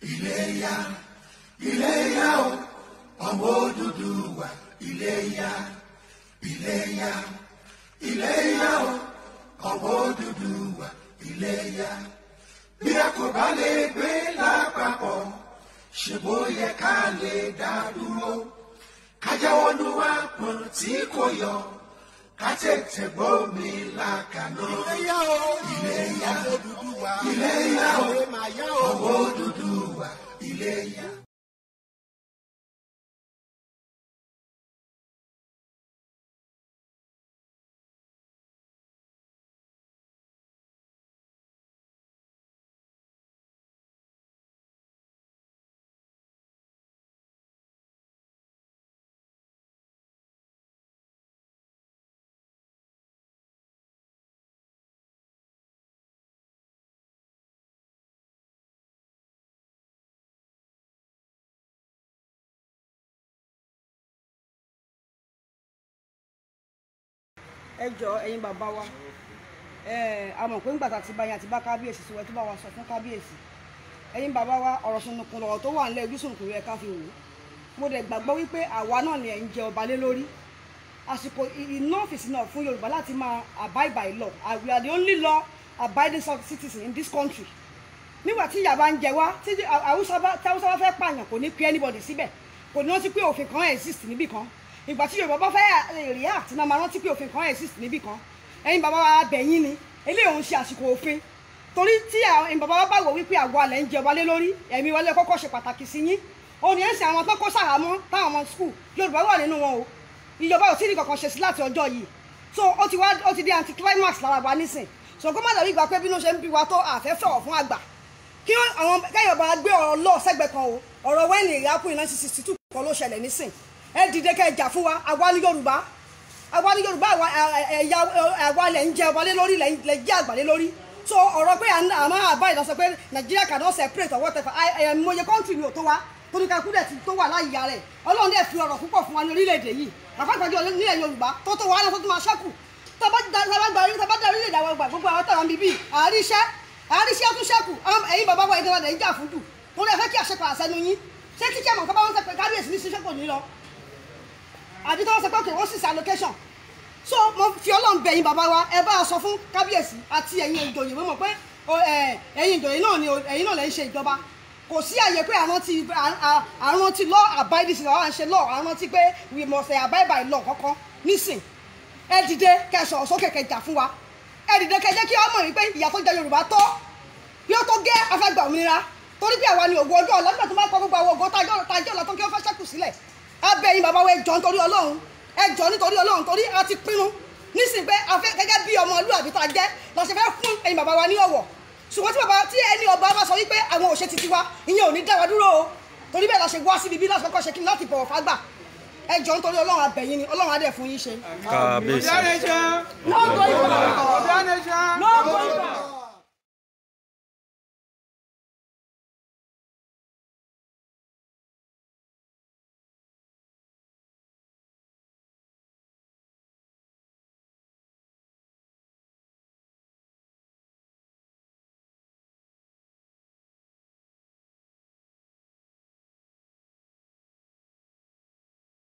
Iléyá, Iléyá o, ọmọ Odùduwà, Iléyá, Iléyá, Iléyá o, ọmọ Odùduwà, Iléyá. Bí a kò bá lè gbé lápapọ̀, ṣe bó yẹ ká lè dá dúró. Ká jáwọ́ nínú àpọ̀n tí kò yọ, ká tètè gbómi lákaná. Iléyá o, Iléyá, ọmọ Odùduwà, Iléyá o, ọmọ Odùduwà, Iléyá. Ẹ jọ̀ọ́, ẹ̀yin bàbá wa, a mọ̀ pé ńgbà tá a ti bá yín àti bá kábíyèsí sọ, ẹ tó bá wa sọ fún kábíyèsí. Ẹ̀yin bàbá wa, ọ̀rọ̀ sunukun lọ̀rọ̀ tó wà nílẹ̀, ojú sunukun rẹ̀ ká fi wò ó. Mo dẹ̀ gbàgbọ́ wípé àwa náà ni ẹ̀ ń jẹ ọba lé lórí. Àsìkò, enough is enough fún Yorùbá láti máa abide by law. We are the only law abiding citizen in this country. Nígbà tí ìyà bá ń jẹ wá, tí Haúsá bá fẹ́ pààyàn, kò ní pe anybody síbẹ̀, kò ní rántí pé òfin kan exist níbì kan. Ìgbà tí Yorùbá bá fẹ́ react náà, máa rántí pé òfin kan exist níbì kan. Ẹ̀yin bàbá wa, bẹ̀yìn ni, eléyìí òun ṣe àsìkò òfin, torí tí ẹ̀yin bàbá wa bá wò wípé àwa lẹ̀ ń jẹ ọba lé lórí, ẹ̀mí wọlé kọ́kọ́ ṣe pàtàkì sí yín. Òun ní ẹ̀sìn àwọn tó kó sàhámọ́ táwọn ọmọ school Yorùbá wà nínú wọn o. Ìjọba ò tí ní kankan ṣe sí láti ọjọ́ yìí, so ó ti wá, ó ti di anticlimax lára wa nísìn. So kó má dàbí ìgbà pé bínú ṣe ń bí wa tó àfẹ́ sọ̀rọ̀ fún àgbà, kí àwọn kẹ́yọ̀ bá gbé ọ̀rọ̀ lọ sẹ́gbẹ̀ẹ́ kan o. Ọ̀rọ̀ wẹ́ẹ̀nì ìyákùn 1962 kan ló ṣẹlẹ̀ nísìn. Ẹ dìde kẹ́ ẹ jà fún wa. Àwa ní Yorùbá, àwa ní Yorùbá, ẹ̀yà àwa lẹ̀ ń jẹ ọba lé lórí, lẹ̀ jẹ́ àgbà lé lórí. So ọ̀rọ̀ pé àmọ́ àbá ìlọsọ pé Nigeria cannot separate or whatever, mọye country ni ò tó wa, torí kakú dẹ̀ tó wà láyìí rẹ̀. Ọlọ́run dẹ̀ fi ọ̀rọ̀ púpọ̀ fún wa ní orílẹ̀-èdè yìí, pàápàá jùlọ nílẹ̀ Yorùbá tó tó wà lọ, tó tó máa ṣẹ́kù. Tó bá gba orí, tó bá dá orílẹ̀-èdè àwọn gbà, gbogbo àwọn táwọn bíbí àríṣẹ́ àríṣẹ́ tún ṣẹ́kù. Ẹ̀yin bàbá wa, ìdíwọ̀n lẹ̀ ń jà fún jù, torí ẹ fẹ́ kí àṣẹ padà sẹ́nu yín. Ṣé tí chairman kan bá wọn sọ pé kábíyèsí ní ṣiṣẹ́, kò ní lọ, àbí tó wọ́n sọ pé okay, wọ́n sì ṣe allocation? So mo fi Ọlọ́run bẹ̀ yín, bàbá wa, ẹ bá a sọ fún kábíyèsí àti ẹ̀yin ìjòyè. Mo mọ̀ pé ẹ̀yin ìjòyè náà ni, ẹ̀yin náà lẹ́ ń ṣe ìjọba. Kò sí àyè pé àwọn ti law abiding sí àwọn à ń ṣe law, àwọn ti pé we must abide by law kankan nísìn. Ẹ dìde kẹ́ sọ̀rọ̀ sókè, kẹ́ jà fún wa. Ẹ dìde kẹ́ jẹ́ kí wọ́n mọ̀ wípé ìyà tó jẹ Yorùbá tó bí ó tó gẹ́. Afẹ́gbà òmìnira, torí pé àwa ni ògo ọjọ́ ọ̀la. Nígbà tó bá kọ́ gbogbo àwọn ògo tájọ́ ọ̀la tó kí wọ́n fẹ́ ṣẹ́kù sílẹ̀. Abẹ́ yín, bàbá wa, ẹ jọ̀ọ́ nítorí Ọlọ́run, ẹ jọ̀ọ́ nítorí Ọlọ́run, torí a ti pinnu nísìnyí pé a fẹ́ gẹ́gẹ́ bí ọmọlúwàbí tá a jẹ́ la ṣe fẹ́ fún ẹ̀yin bàbá wa ní ọ̀wọ̀. Ṣùgbọ́n tí bàbá tí ẹni ọba bá sọ wípé àwọn ò ṣe titi wa, ìyẹn ò ní dá wa dúró o. Torí bẹ́ẹ̀ la ṣe wá síbi bí láti kọ́kọ́ ṣe kí ni láti bọ̀wọ̀ fágbà. Ẹ jọ̀ọ́ nítorí Ọlọ́run, abẹ̀yìn ni. Ọlọ́run á dẹ̀ fún yín ṣe. Kábíyèsí.